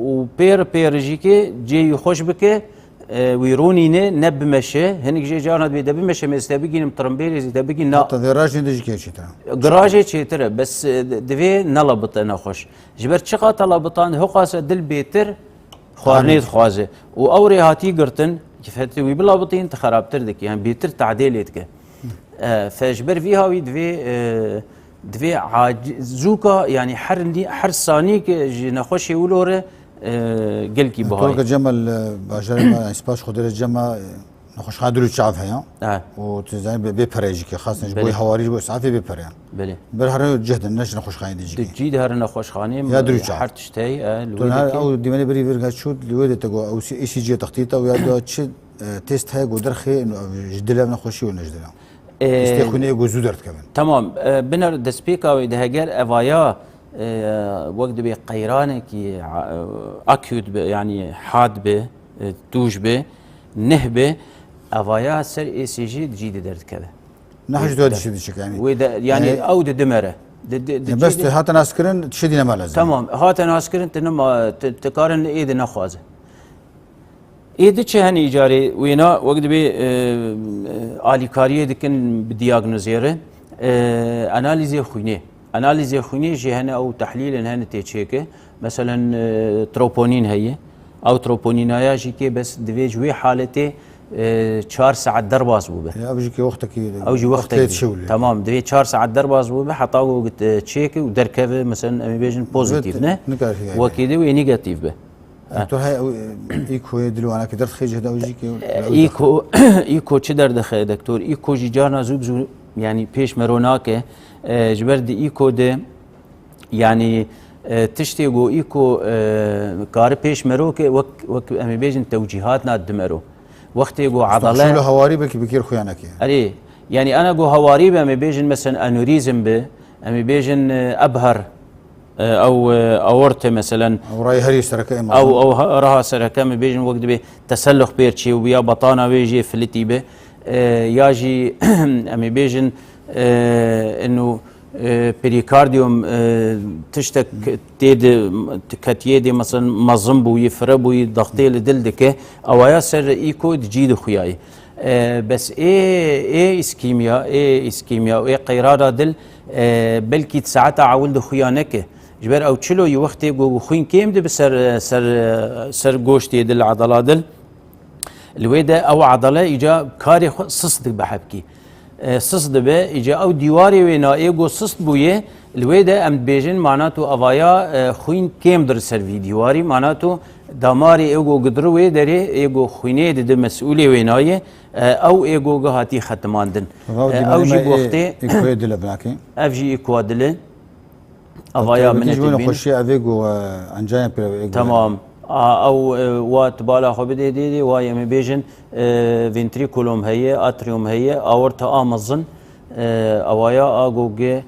û pêr, pêr jî ke cê wî xweş bike, e, wî ronîne, ne bimeşe. Hinek jê carna divê de bimeşe, me zî te bigînim, tirimbêlê zî te bigîn, na. Heta vê rajê de jî kê çêtir e. Girajê çêtir e, bes, e, divê nelebite nexweş. Ji ber çiqa te lebitan, hiqas e dil bêtir xwarinê Xwarinê. dixwaze. Û ew rê hatî girtin, ki fetê wî bilabitîn, ti xerabtir dike. Yani bêtir tadê lê dike. E, fe ji ber vî hawî divê, e, divê aci-, zûka, yani her nî-, her sanî ki ji nexweşê wilo re, e, gelkî Doktor bihayê. Ke Cemal, e, bajarê me, yani spas Xwedê re Cema, e, Nexweşxane Dil û Çav heye. E. Û tu zanî bê, bê pereyê jî ke xastin ji bo Belê. hewarî ji bo îsafê bê pere. Belê. Ber here cih din ne ji nexweşxaneyê de jî Di ke. cî de here nexweşxaneyê Ya Dil û Çav. her tişt heye, e, li Tu wê niha de ke. ew dîmenê berî vir ke çû li wê de te got ew C-, E C G textît ew ya da çi, e, test heye got derxê ji dil ev nexweşî û ne ji dil e. E, Testê xwînê got zû derdikevin. Tamam, e, biner destpêka wê de heger evaya, e, wek dibê qeyranekî, e, akût be, yani had be, e, tûj be, neh be, evaya ser E C G di cî de derdikeve. Neh ji dua dişê dişik yani. Wê de, yani Yani ew di dimere. Di, di, di Ya bes cî de tu hate naskirin, tişê dî nema lazim. Tamam, hate naskirin, tu nema, tu, tu karin ê de nexwaze. Ê di çi hene îcarê wêna, wek dibê, e, e, alîkariyê dikin bi diyagnoze re, e, analîzê xwînê. Analîzê xwînê jî hene, ew tehlîlên hene tê çêke. Meselen, e, troponîn heye. Ew troponînaya jî kê bes divê ji wê haletê, e, çar saet derbas bûbe. Ya, ev jî kê wextekî Ew jî wextek wextek bî. şewlê. Tamam, divê çar saet derbas bûbe, heta ku, e, çêke û derkeve, meselen, em ê bêjin pozitif ne? Wekî de wê negatif be. Doktor, hey, ew, e, îkoyê dilwanakî derdixê cih de ew jî ke, E, îko, îko çi derdixe, doktor? Îko jî carna zû bi zû, yani pêş mero nake. E, ji ber di îko de, yani, e, tiştê go îko, e, kari pêş mero ke, wek, wek em ê bêjin tewcîhat na di mero. Wextê go Usta, edale şûla hewarî belkî bi kêr xuya neke. Erê, yani ana go hewarî be, em ê bêjin, meselen, anurîzm be, em ê bêjin, e, ebher, e, ew, e, aorte, meselen, Ew rayê herî sereke ê ew, mezin. ew ha-, raha sereke, em ê bêjin, wek dibê tesellux pêr çê û ya batana wê jê filitî be, e, ya jî em ê bêjin, e, inu, e, perikardiyum, e, tiştek tê de, ketiye de, mesela mezin bûyî, fire bûyî, daxtê li dil dike, ewaya ser îko di cî de xuyayî. E, bes ê, ê îskîmya, ê îskîmya û ê qeyrana dil, e, belkî di saeta ewil de xuya neke. Ji ber ew çilo yî wextê ku xwîn kêm dibe ser, ser, ser goştê dil, edala dil, li wê de ew edale îca karê xwe sist dibe hepkî. E, sist dibe, îca ew dîwarê wê na ê ku sist bûye, li wê de em dibêjin, mana tu avaya, e, xwîn kêm dir ser vî dîwarî, mana tu damarê ê ku gidiri wê derê, ê ku xwînê dide mesûlê wê nayê, e, ew ê ku gi hatî xetimandin. Ev E, ew jî dîwarê me ê, wextê ê ku yê dile binakê. Ev jî ê ku dile. Avaya Doktor, min dî ji bo etibîn. Nexweşiya evê ku, e, encayên pir ev ê ku Tamam. A, ew, e, wa tu bala xwe bidê dê dê, wa em ê bêjin, e, ventriculum heye, atrium heye, aorta a mezin, e, awaya a ku gi,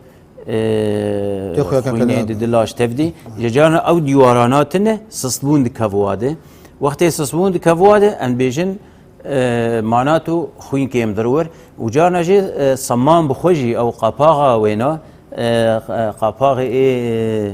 e, Tê xuya kan xwînê keda. Di dila ji tev dî. Ji carna ew dîwarana tine, sistbûn dikev wa de. Wextê sistbûn dikev wa de, em bêjin, E, mana tu xwîn kêm dir wir. Û carna jî, e, seman bi xwe jî ew qapaxa wêna, e, e, qapaxê ê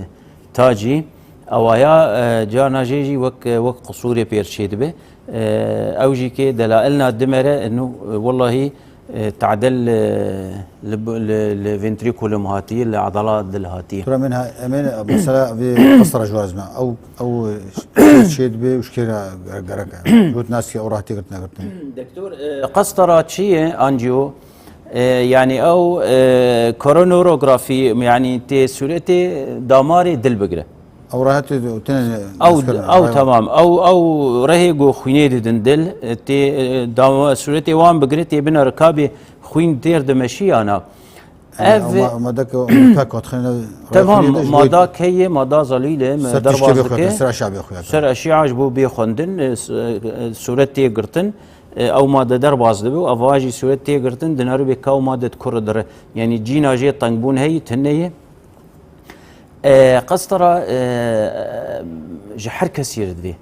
tacî, ewaya, e, carna jê jî wek, wek qisûrê pêr çêdibe. E, ew jî kê delailna dimere, nû, e, wellahî, e, tadel, e, li, li, li ventriculum hatiye, li adala dil hatiye. Tura min ha-, em ê mesela vê qistara ji war zima. Ew Ew çê dibe û ji kê re gerek e? Got nas ke ew rahatî girtine girtin. Doktor, e, qestara çi ye, anjiyo? E, yani ew, e, koronografî, yani tê sûretê damarê dil bigire. Ew rahatî tine Ew, ew tamam. Ew, ew rehê ku xwînê didin dil, e, tê, e, dama-, sûretê wan bigire, tê bine rikabê xwîn têr dimeşî yana. Ev mada ke pek hatixine Tamam, mada keye, mada zalîle me derbas dike. Ser eşya bê xuya. Ser eşya ji bo bê xwendin, e, s-, e, sûret tê girtin, e, ew made derbas dibe û ava jî sûret tê girtin, dinarî bê ka ew made di kurre dire. Yani cîna jê tengbûn heyî, tune ye. E, qestara, e, ji her kesî re divê.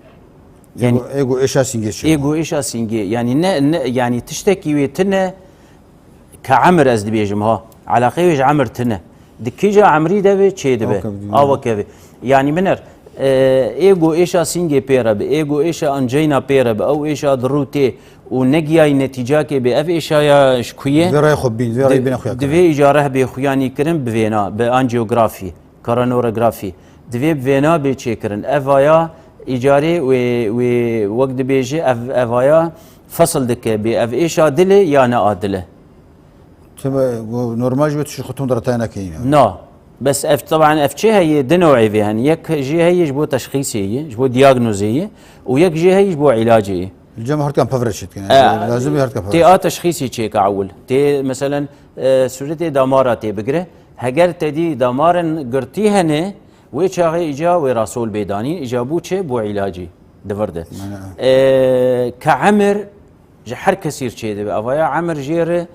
Yani êgo, êgo êşa sîngê çi? Êgo êşa sîngê. Yani ne, ne, yani tiştekî wê tune, Ka emir ez dibêjim ha. Eleqeyê wê ji emir tine. Di kîja emrî de vê çê dibe. Awke bi dî. Awke vê. Yanî biner, e, ê go êşa sîngê pê re bi, ê go êşa anceyna pê re bi, ew êşa di rû tê û negiyayî netîcakê bê, ev êşaya ji ku ye? Vê rê xwe bîn, vê rê bîne xuya kirin. Divê îca reh bê xuyanî kirin bi vêna, bi anjiyografî. Koronografî. Divê bi vêna bê çêkirin. Ev aya îcarê wê, wê wek dibêje, ev, ev aya fesil dike bê ev êşa dilê ya ne a dilê. Tebe, bu normal ji bo tişt xutum de retaya nekeyî ne. Na. Bes ev, teban ev çi heye, di newê vê hene. Yek jê heye ji bo teşxîsê ye, ji bo diagnozê ye û yek jê heye ji bo îlacê ye. Li cem herkan pevre çêdikine. E, lazim e herkan pevre. Tê a teşxîsî çêke ewil. Tê, meselen, e, sûretê damara tê bigire. Heger te dî damarên girtî hene, wê çaxê îca wê rasol bê danîn, îca bû çê, bû îlacî di vir de. Mane. E, ka emir ji her kesî re çêdibe. Avaya emir jê re,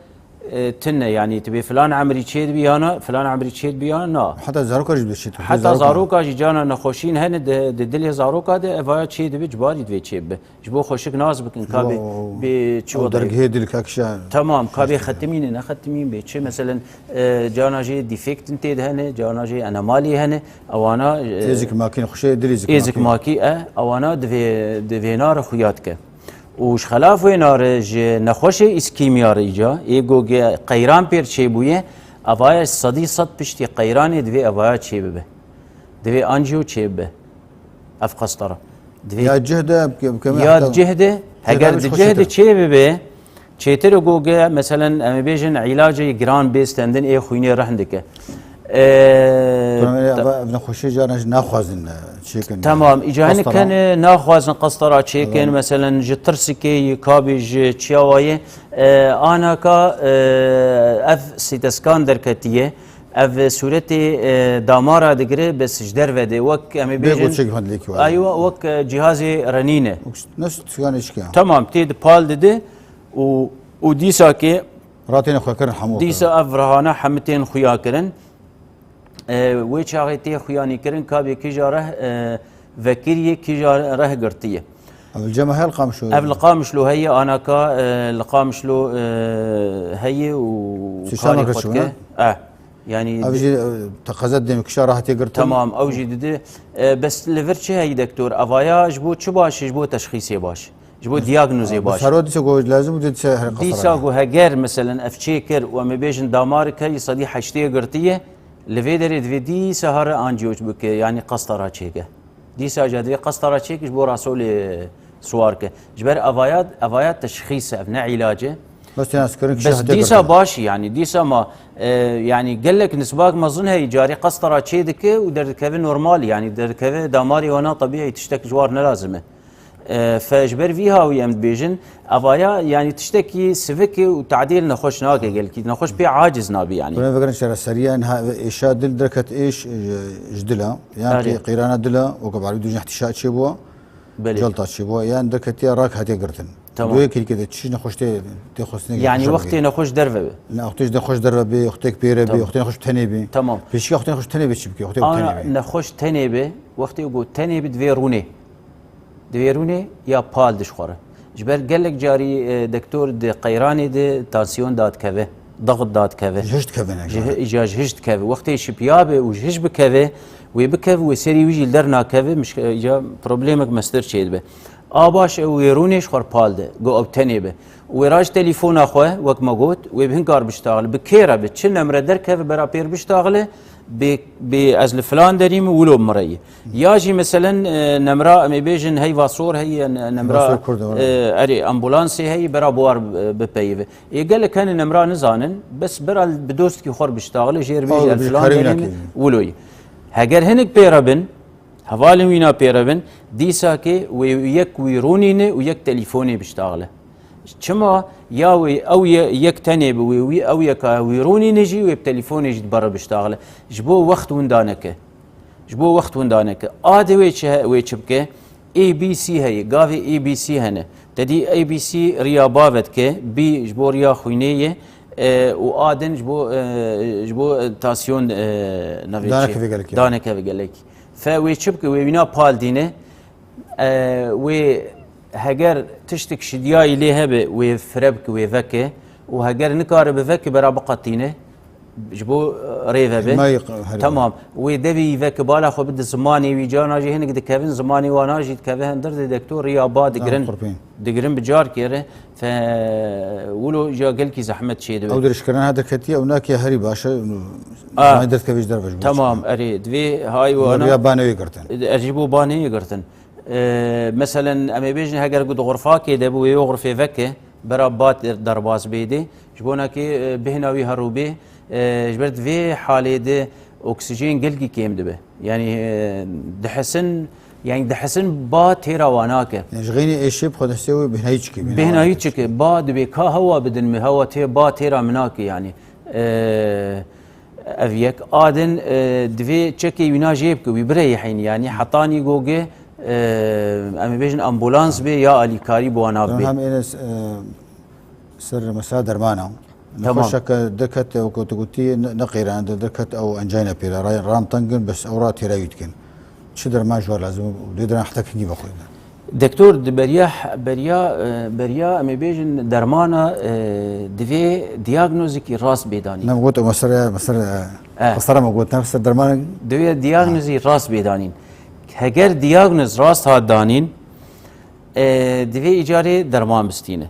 e, tune, yanî tu bê filan emrî çêdibî ya na, filan emrî çêdibî ya na. Heta zaroka jî dibê çêdibe. Heta zaroka jî cana nexweşîn hene di, di dilê zaroka de, evaya çêdibe, cibarî divê çêbibe. Ji bo xweşik nas bikin, ka bê, bê çi wextê. Dergehê dil ka kişa. Tamam, ka bê xetimîne, ne xetimîn bê. Çi, meselen, e, cana jê defektin tê de hene, cana jê anomalî hene, ewana, e, êzik makîn xweşê dilî zik êzik makî, e, ewana divê, di vêna re xuya dike. Û ji xelaf wêna re ji nexweşê îskîmya re îca, ê go ge qeyran pêr çêbûye, evaya sedî sed piştî qeyranê divê evaya çêbibe. Divê anjiyo çêbibe. Ev qestara. Divê Ya cih de, em ke-, em keme Ya heta cih de, heger di cih de çê bibe, çêtir û goge, meselen, em ê bêjin, îlacê giran bê stendin ê xwînê rehn dike. Ee, Tamam, ta- ev, ev nexweşî caran jî naxwazin, e, çêkin, Tamam, îca hinek qestara. Hene naxwazin qestara çêkin, Tamam. Meselen, ji tirsikê yî, kabê ji çiyawa yê, e, anaka, e, ev sîteskan derketiye. Ev sûretê, e, damara digire, bes ji derve de. Wek em ê Bê bêjin, goçek xwe dilekî were. Aywa, wek, e, cihazê renîne. Wek s-, ne s-, sigan eşke. Tamam, tê di pal dide û, û dîsa ke Ratêne xwe kirin hemû dîsa kirin. Ev rahana hemî tên xuya kirin. E, wê çaxê tê xuyanî kirin, ka bê kîja reh, e, vekiriye, kîja reh girtiye. Ev li cem heye li Qamişlo? Ev li Qamişlo heye, anaka, e, li Qamişlo, e, heye û Sîsema karê xwe dike. Eh, yani Ev jî, e, teqeze didê kişa rahatê girtin. Tamam, ew jî didi. E, bes li vir çi heye doktor? Evaya ji bo çi baş e, ji bo teşxîsê baş e? Ji bo diagnozê baş. Serwa dîsa ku lazim û dîsa her Dîsa ku heger meselen ev çêkir û em ê bêjin damarek heyî sedî heştê girtiye, li vê derê divê dîsa here anjiyoç bike, yanî qestara çêke. Dîsa jî divê qestara çêke ji bo rasolê siwar ke. Ji ber evaya, evaya teşxîs e, ev ne îlac e. Bes têna skirin kişa Bes hatiye dîsa girtin. Baş e, yanî dîsa ma, e, yanî gelek nisbak mezin heye, carî qestara çê dike û derdikeve normal, yanî derdikeve damarê wana tebîî, tiştek ji war ne lazim e. E, fe ji ber vî hawî em dibêjin, evaya yanî tiştekî sivik e û tadîl nexweş nake gelkî. Nexweş pê aciz nabî yanî. Hûn vegerin çareseriya niha êşa dil derket êş, e, ji dila. Yan Erê. qê-, qeyrana dila, weke barî dûjin ihtişa çêbû, Belê. celta çêbû. Yan derketiya rak hatiye girtin. Tamam. Duyê kêlîkê de çi nexweş tê, tê xwestinê Yanî wextê nexweş derve be. Ne, wextê ji nexweş derve bê, wextê pêre bê, Tamam. wextê nexweş tenê bê. Tamam. Pêşiya wextê nexweş tenê bê çi bike, wextê Ana tenê bê. nexweş tenê be, wextê ku tenê be divê rûnê. Divê rûnê ya pal dişxware. Ji ber gelek carî, e, dektor di qeyranê de tansiyon dadikeve, daxit dadikeve. Ji hiş dikeve ne Ji cara. hi-, ja ji hiş dikeve. Wextê şipiya be û ji hiş bikeve, wê bikeve, wê serî wî jî li dernakeve, miş-, e, ja problemek mestir çêdibe. A baş ew wê rûnê ji xwe pal de, go ew tenê be. Wê raj telefona xwe, wek me got, wê bi hin kar biştaxile. Bi kê re be, çi nemre derkeve bera pêr biştaxile, bê, bê ez li filan derî me, wilo bi min re ye. Ya jî meselen, e, nemra, em ê bêjin heyva sor heye, ne-, nemra, Sor Kurd e, were. e, erê, ambulansê heye, bera bi war, e, bipeyive. Ê gelek hene nemra nizanin, bes bera bi dostkî xwe re biştaxile, jêr bêjî Ew ez bi filan karê wî derî me, nakevin. wilo ye. Heger hinek pê re bin, Hevalên wîna pê re bin, dîsakê wê yek wî rûnîne û yek telîfonê biştaxile. Çima ya wê ew ye-, yek tenê bi wê wî, ew yeka wî rûnîne jî wê bi telîfonê jî di ber re biştaxile. Ji bo wext winda neke. Ji bo wext winda neke. A di wê çi he-, wê çi bike? A B C heye. Gavê A B C hene. Te dî A B C riya bave dike, B ji bo riya xwînê ye, e, û A din ji bo, e, ji bo, e, tasyon, e, navê çi? Daneke vê gelekê. Daneke vê gelekê. Fe wê çi bike? Wê wîna pal dîne. E, wê heger tiştek şidiyayî lê hebe, wê fire bike, wê veke. Û heger nikare bi veke, bera biqetîne. Ji bo, e, rê vebe. Hêmayî q-, herî Tamam. Wê devê yî veke, bala xwe bide zimanê wî, carna jî hinek dikevin, zimanê wana jî dikeve hindir, dê dektor riya ba digirin. Qurpîn. Digirin bi carkê re. Fe wilo ja gelkî zehmet çêdibe. Ew dirêjkirin ha derketiye, ew nakiye herî baş e. A. Zimanê derdikevê ji derve ji bo Tamam, çi? erê, divê hay Ew wana. riya banê wê girtin. Er ji bo banê yê girtin. E, meselen, em ê bêjin, heger ku di xurfakê de bû, wê wê xurfê veke, bera ba der-, derbas bêdê. Ji bo nakê, e, bêhna wî herû bê, e, ji ber di vê halê de oksijên gelkî kêm dibe. Yanî, e, dihesin, yanî dihesin ba têra wa nake. Yanî ji xeynî êşê bi xwe destê wê bêhnayî çike, bêhna Bêhnayî wan çike, ba dibê ka hewa bidin min, hewa tê ba têra min nake yanî. E, ev yek. A din, e, divê çekê wîna jê bike, wî bireyî heynî yanî. Hetanî goge, e, em ê bêjin ambulans bê ya alîkarî bi wan Em bê. hem êne s-, e, ser mesela dermana. Tamam. Nexweşeke derket, wekî tu gotî, ne, ne qeyran de derket ew encayna pêra. Ra-, ram tengin, bes ew ra têra wî dikin. Çi derman ji we lazim û dê derman heta kengî vexwînin? Doktor, di beriya, beriya, e, beriya em ê bêjin dermana, e, divê diagnozekî rast bê danîn. Ne, min got, ew mesele, mesele, Eh. mesele me got, ne, mesele dermanek. Divê diagnozî rast bê danîn. Heger diagnoz rast hat danîn, e, divê îcarê derman bistîne.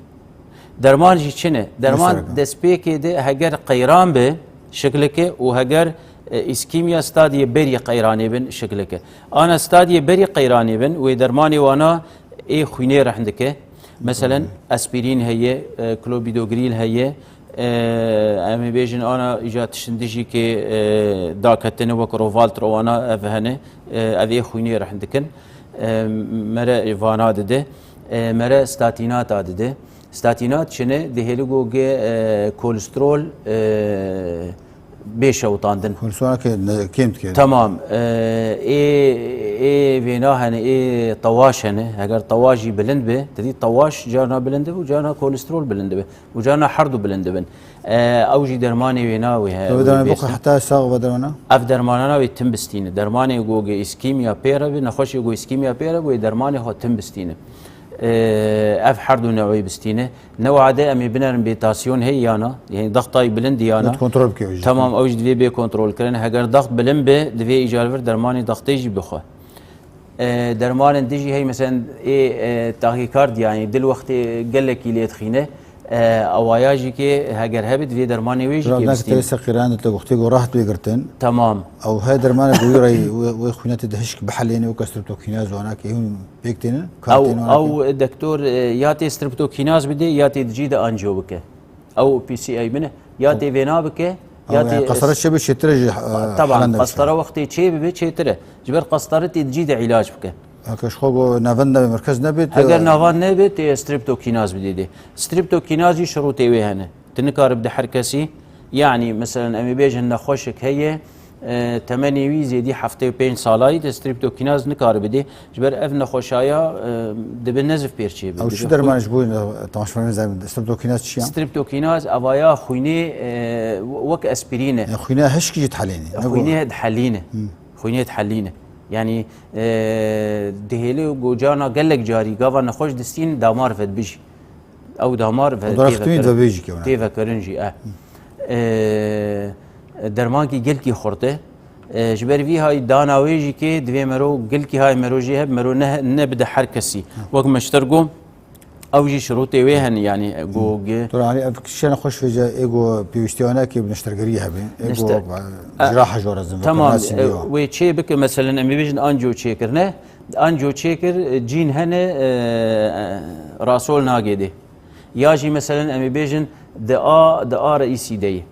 Derman jî çi ne? Derman Mesela? destpêkê de heger qeyran be şiklike û heger, e, îskîmya stadiyê berî qeyranê bin şiklike. Ana stadiyê berî qeyranê bin, wê dermanê wana ê xwînê rehn dike. Meselen, aspirîn heye, e, clopidogrel heye, e, em ê bêjin ana îca tiştindijîkê, e, daketine wek Rovaltro wana ev hene, e, ev ê xwînê rehn dikin. E, mere vana dide, e, mere statinata dide. Statinat çi ne? Dihêli goge, e, kolesterol, e, bê şewitandin. Kolesterol ke ne-, kêm dike. Tamam. E, ê, ê vêna hene, ê tawaş hene. Heger tawaş jî bilind be, te dî tawaş carna bilind be û carna kolesterol bilind be. Û carna herdu bilind dibin. E, ew jî dermanê wê na wê he, Ev wê dermanê bêstin. Bixwe heta sax ve dermana? Ev dermanana wê tim bistîne. Dermanê goge îskîmya pê re be, nexweşê go îskîmya pê re be, wê dermanê xwe tim bistîne. E, ev herdu newê bistîne. Newa de em ê binerin bêtasyon heye yana, yani daxtayî bilind yana. Kontrol bike wê jî. Tamam, ew jî divê bê kontrol kirin. Heger daxt bilind be, divê îcar vir dermanê daxtê jî bixwe. E, dermanên dijî hey, mesela ê, e, taxîkard, yanî dil wextê gelekî lê dixîne. E, awaya jî kê heger hebit vê dermanê wê jî Tura kê nak bistîn. Te se qîran te wextê go rahat wê girtin. Tamam. Ew he dermane go wî rey wê, wê xwînetê de hişk bihelêne û ke streptokinaz wana ke hûn pêk tênin, kar Ew, tênin wana ke? Ew doktor, e, ya tê streptokinaz bidê, ya tê dijî de anjiyo bike. Ew P C A bine, ya tê vêna bike, ya Ew, tê yani qestere çê bi çêtir e ji, e, Taban, helen de qestara bişe. Wextê çê bibe çêtir e. Ji ber qestara tê dijî de îlac bike. Heke ji xwe go navend nebe, merkez nebe, te Eger navend nebe, tê streptokinaz bidê dê. Streptokinaz jî şirûtê wê hene. Tu nikaribide her kesî, yanî, meselen, em ê bêjin nexweşek heye, e, temenê wî zêdî heftê û pênc salayî de streptokinaz nikare bidê. Ji ber ev nexweşaya, e, dibe nezif pêr çê be, Ew dibe çi derman xwe- ji bo, e, temaşevanên zalim, streptokinaz çi ya? Streptokinaz evaya xwînê, e, wek aspirîn e. Ya xwînê hişkî jî dihelîne, ne Xwînê dihelîne. Hmm. Xwînê dihelîne. Yanî, e, dihêle û gocana gelek carî gava nexweş distîn damar vedibijî. Ew damar ve Ew dara tê xitmî vekirin. Ve bêjî kewna. Tê vekirin jî, e. E, dermankî gelkî xurt e. E, ji ber vî hay dana wê jî kê divê mero gelkî hay mero jê heb mero ne, ne bide her kesî. Wek me ji te re got, ew jî şirûtê wê hene, yanî, e, go ge- Tu ra, hani, ev kişiya nexweş vêce ê go pêwîstiya wana kê bi neştergerî hebe. Ê go, Neşter- e, e, ciraha jor ezin, Tamam, veteriner e, sîndiyo. Wê çê bike, meselen, em ê bêjin anjiyo çêkirine. Anjiyo çêkir, e, cîn hene, e, e, rasol nagêdê. Ya jî, meselen, em ê bêjin di a, di a reîsî de ye.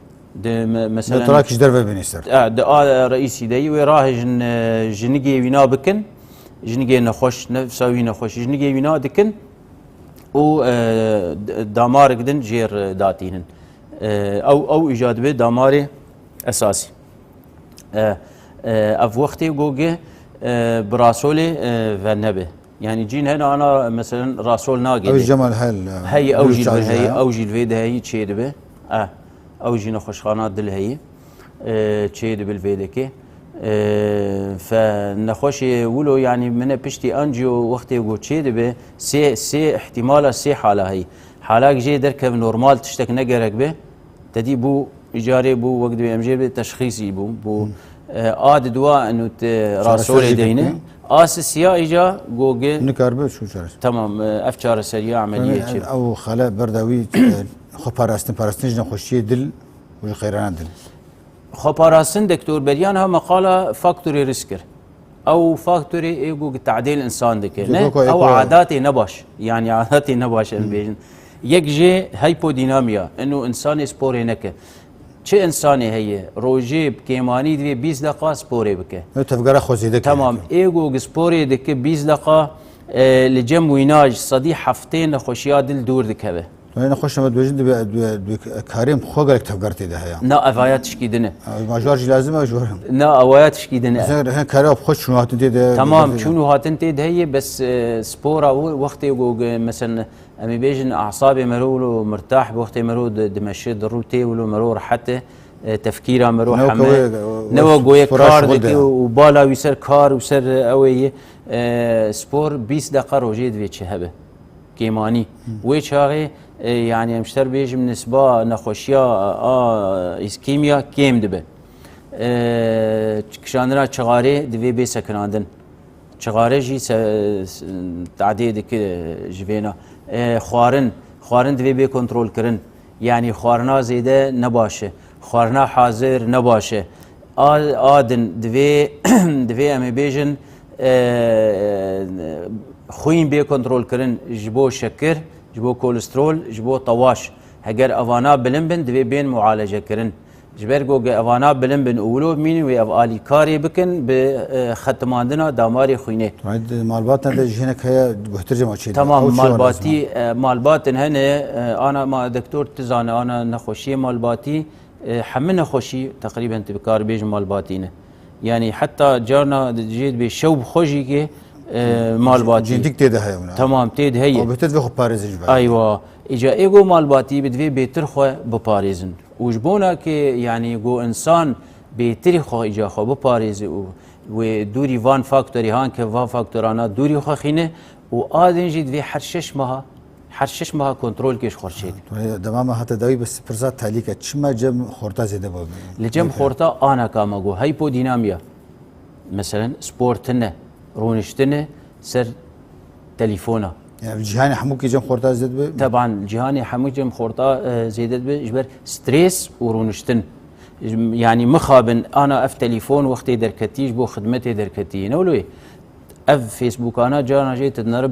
Di me-, meselen, Netura kî ji derve bênê ser. E, di a reîsî de ye. Wê rahêjin, e, jinigê wîna bikin. Jinigê nexweş, nefsa wî nexweş. Jinigê wîna dikin û, e, d-, damarek din jêr datînin. E, ew, ew îca dibe damarê esasî. E, e, ev wextê go ge, e, bi rasolê, e, ve nebe. Yanî cîn hene ana, meselen, rasol nagê Ew de. Cemal hel, e, Heyî, ew jî li vê, heyî, ew jî li vê de heyî çê dibe. E, ew jî nexweşxana dil heyî, e, çê dibe li vê dekê. E, fe nexweşê wilo, yanî mine piştî anjiyo wextê go çê dibe, sê, sê ihtimala sê hala heyî. Halak jê derkeve normal tiştek ne gerek be. Te dî bû, îcarê bû, wek divê em jê bê teşxîsî bû. Bû, Hmm. e, a di dua enu te Çareser rasorê jî deyne. Bû. A sisiya îca goge. Nikaribe çû çareser. Tamam, e, ev çareseriya emeliyê Yani, çê. Ew xele berdawî, e, xwe parastin, parastin ji nexweşiyê dil û ji qeyrana dil. Xweparastin, Doktor Beryan ha meqala faktorê risk kir. Ew faktorê ê ku tadêl insan dike. Ji Ne, bo ku ê ew ku adatê nebaş. Yani adatê nebaş em Hmm. bêjin. Yek jê hypodinamia. Eno insanê sporê neke. Çi insanê heye? Rojê bi kêmanî divê bîst deqa sporê bike. Ne tevgera xwe zêde kiriye. Tamam. Ê ku sporê dike bîst deqa, e, li cem wîna ji sedî heftê nexweşiya dil dûr dikeve. Tu ne nexweş me dibêjin, dibe, dibe, dibe karê xwe gelek tevger tê de heye. Na, evaya tişkî din e. Ha, major jî lazim e, jor. Na, evaya tişkî din e. Mesela, he, kare xwe çûn hatin tê de, Tamam, tê de. Çûn û hatin tê de heye, bes, e, spora û wextê go, ge-, mesela, em ê bêjin, asabê mero wilo mirtah, wextê mero di, dimeşe, di rû tê wilo mero rehet e, e, tefkîra mero Ne heme. wek ew, Ne wek goye spora kar şixul de dike ya. Û bala wî ser kar û ser, e, ew ê, e, spor bîst deqa rojê divê çi hebe. Kêmanî. Hı. Wê çaxê, e, yani em ji te re bêjim nisba nexweşiya a îskîmiya kêm dibe. E, kişandina çixarê divê bê sekinandin. Çixare jî se-, s-, tadê dike ji vêna. E, xwarin, xwarin divê bê kontrolkirin. Yani xwarina zêde ne baş e. Xwarina hazir ne baş e. A, a din divê, divê em ê bêjin, e, xwîn bê kontrolkirin ji bo şekir, ji bo kolesterol, ji bo tewaş. Heger evana bilind bin, divê bên mualece kirin. Ji ber ku ge evana bilind bin û wilo bimînin, wê ev alîkarê bikin bi, e, xetimandina damarê xwînê. Haydi malbatna de ji hinek heye guhtir cema çê de. Tamam, Ew çi malbatî, lazim e? E, malbatin hene, e, ana ma doktor tu zane, ana nexweşiyê malbatî, e, hemî nexweşî teqrîben tu bi kar bêjin malbatî ne. Yani heta carna jê dibê şew bi xwe jî ke, e, malbatî. Cîndik tê de heye wina. Tamam, tê de heye. Ew bêtir divê xwe parêzin ji ber. Aywa. Îca ê go malbatî bi divê bêtir xwe biparêzin. Û ji bona ke, yani, go insan bêtirî xwe îca xwe biparêze û wê dûrî van faktorî han ke van faktorana dûrî xwe xîne û a din jî divê her şeş meha, her şeş meha kontrolkê ji xwe re çêke. Dema me hate dawî bi pirsa talîke, çima cem xorta zêde bû? Li cem xorta ana ka me got, hypodinamia. Meselen, spor tune. rûniştin e ser telefona. Yani cîhanê hemûkî cem xorta zêde dibe. Teban cîhanê hemû cem xorta e, zêde dibe ji ber stres û rûniştin. Yani mixabin ana ev telefon wextê derketî ji bo xidmetê derketî. Ne wilo ev Facebookana carna jê tu dinere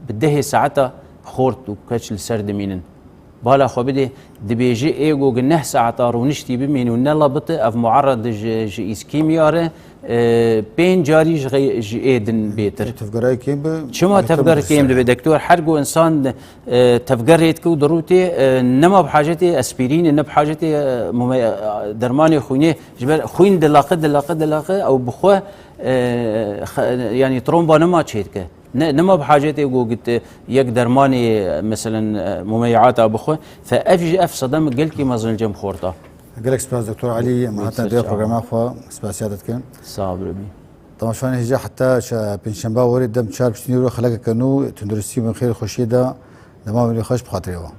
bi dehê saeta xort û keç li ser dimînin. Bala xwe bidê, dibêje ê go gi neh saeta rûniştî bimîn û ne labite, ev muarred ji, ji îskîmya re, e, pênc carî ji, xey- ji ê din bêtir. Tevgerayê kêm bi. Çima tevger kêm dibe? Doktor her go insan e, tevgerê dike û dirûtê, e, nema bi hacetê aspirînê, ne bi hacetê e, mume- e, dermanê xwînê, ji ber xwîn dilaqe, dilaqe, dilaqe, ew bi xwe e, xe- yani tromba nema çêdike. Ne, nema bi hacetê go git e, yek dermanê, meselen, e, mumeyata bixwe. Fe ev jî ev sedem gelkî mezin cem xorta. Gelek spas Doktor Elî, em hatin dê programa xwe spasiya te dikin. Sağ ol Rebî. Temaşanê hêja heta şe-, pêncşemba werê dem çar piştî nîro xelekeke nû tunduristî bin xêr xweşiyê de dema wî xweş bi xatirê we.